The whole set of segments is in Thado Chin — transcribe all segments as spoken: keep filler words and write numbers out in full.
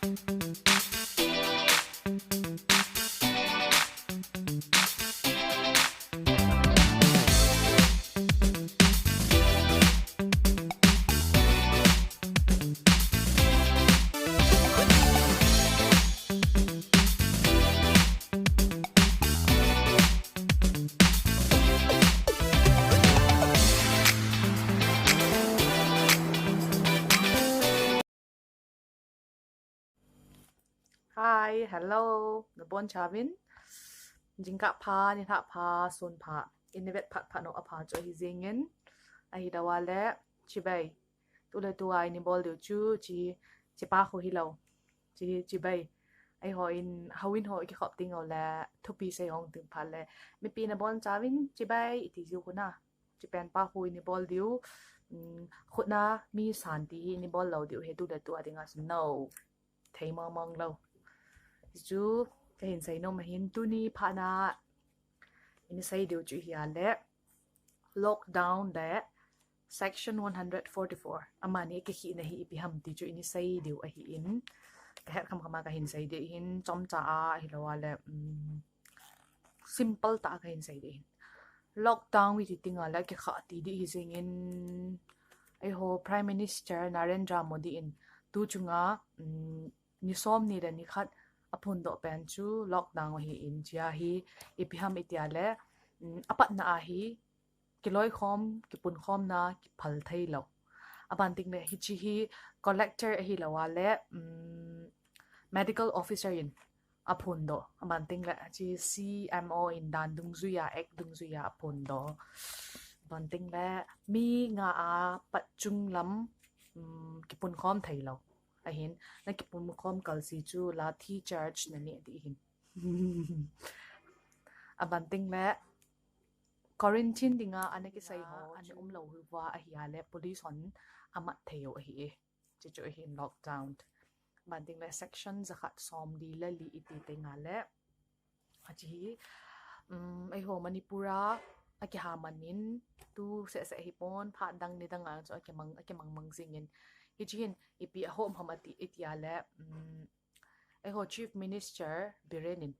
Hi, hello. Nabonchauvin. Jingkah pha, nilhah pha, sun pha. Ina vet phat phat nau apha chu ahi jingin. Ahilou le, chibai. Tule tua ini bol diu chu, chi, chi pa khu hilou. Chi, chibai. Eihon, houin ho kikhop ding uleh, thupi sei hung ding phat le. Mipi nabonchauvin, chibai, iti jiu khu na. Chi pen pa khu ini bol diu. Um, khutna mi san ti hi ini bol lou diu ahi tule tua dinga chu no. Thei mong mong lou. Chu kahin sei nom ahin tuni phat na ini sei diu chu hia le lockdown le section one hundred forty-four. Amani kikhihna hi ipi ham ti chu ini sei diu ahin. Kahet kham kham a kahin sei diu ahin chomcha a ahilou le um, simple tah a kahin sei diu ahin. Lockdown iti dinga le kikha ti diu ahi jingin eiho Prime Minister Narendra Modi in tu chunga um, ni som ni le ni khat aphondoh pen chu lockdown ahin chia hi ipi ham itia le um, apatna ahi kiloikhom, kipunkhomna, kiphal theilou. Aban ding le hichi hi collector ahilou le um, medical officer in aphondoh. Aban ding le chi C M O in dan dungjuia, act dungjuia aphondoh. Aban ding le mi nga a pat chunglam um, kipunkhom theilou. Ahin, na kipunkhom kalsi chu lathi charge na ne diu ahin. Aban ding le quarantine dinga ana kisei ho, ana umlou hi va ahia le police hon amat thei u ahi e. Chi chu ahin lockdown. Aban ding le section jakhat som li le li iti dinga le. Achi hi, um, eiho Manipur a akiha manin tu seh seh hi pon phat dang ni dang a chu akimang, akimang mang jingin. Hichi hin ipi ahom ham ati itia le, um, eiho Chief Minister Biren in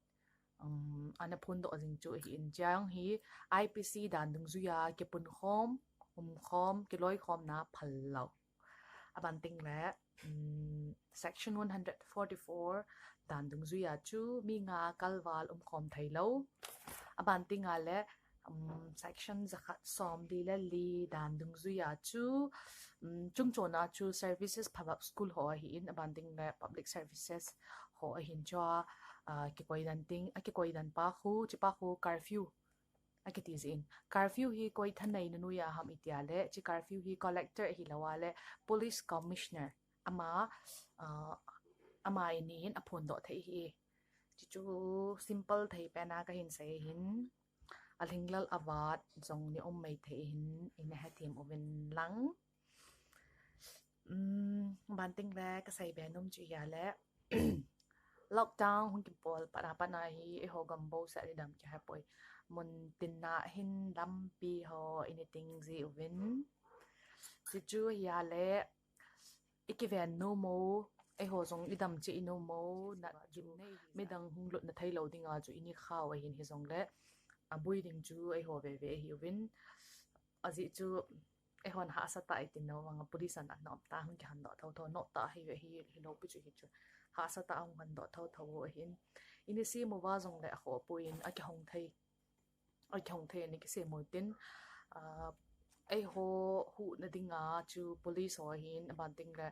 um, ana phondoh jing chu ahin chiang hi I P C dan dungjuia kipunkhom, umkhom, kiloikhomna phal lou. Aban ding le um, section one hundred forty-four dan dungjuia chu mi nga kalval umkhom theilou. Aban dinga le um, section jakhat som li le li dan dungjuia chu um, chungchona chu services phabep school ho ahin aban ding le public services ho ahin chua uh, kikoi dan ding, akikoi dan pa khu, chi pa khu curfew akiti jin. Curfew hi koi thanei na nuia ham itia le, chi curfew hi collector ahilou le, police commissioner ama, uh, ama ini hin aphondoh thei hi. Chi chu simple thei pen a kahin sei hin. Alhinglel avat jong ni um mai thei hin ina hethem uvin lang. Um, aban ding le kasei be nom chu hia le lockdown hung kibol pat a pat a hi eiho gam bou seh a dam kihe poi. Mun tin a hin lampi ho ini ting ji uvin. Chi chu hia le ikiven nom u, eiho jong idam cheh inom u, nat gim nei hi midang hung lutna theilou dinga chu ini khau ahin hijongle aboi ding chu eiho veve ahiuvin. Ajeh chu eihon hahsa tah iti nom vanga police in ana um ta hung kihondoh thotho, note tah hi ve hi, hilou pi chu hi chu. Hahsa tah hung hondoh thotho u ahin. Ini sem uva jongle akhoh poi in akihong thei. Akihong thei ani kisem u tin. Ah, eiho huhna dinga chu police ho ahin, aban ding le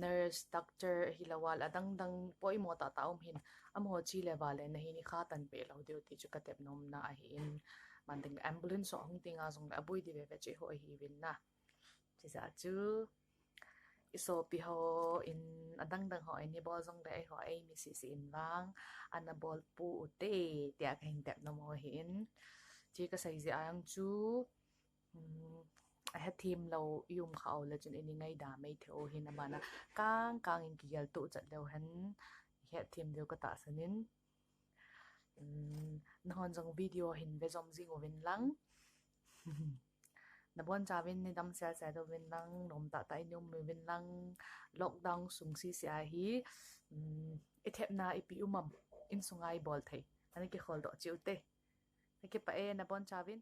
nurse, doctor, hilou le adang dang poimo tah tah um hin. Amaho chi le va le na hi ni kha tan pe lou diu ti chu katep nom na ahin. Aban ding le ambulance ho hung dinga jongle aboi di veve chu eiho ahiuvin na. Chijeh chu isopi ho in adang dang ho in ibol jongle eiho eimi sisi in vang ana bol pou te tia kahin tep nom u ahin. Chi kasei jeh a jong chu, um, ahethem lou i um kha u le chun ini ngaidam mai thei u ahin, abana kang kang in kigel to chat leu hen hethem diu katahsan in. Um, nahon jong video hin ve jom jing uvin lang. Nabonchauvin neidam sel sel uvin lang, nomtah tah in um uvin lang, lockdown sung sese a hi, um, ithepna ipi um am, insunga ibol thei ana kikhol doh cheh ute. Kakipah e, nabonchauvin.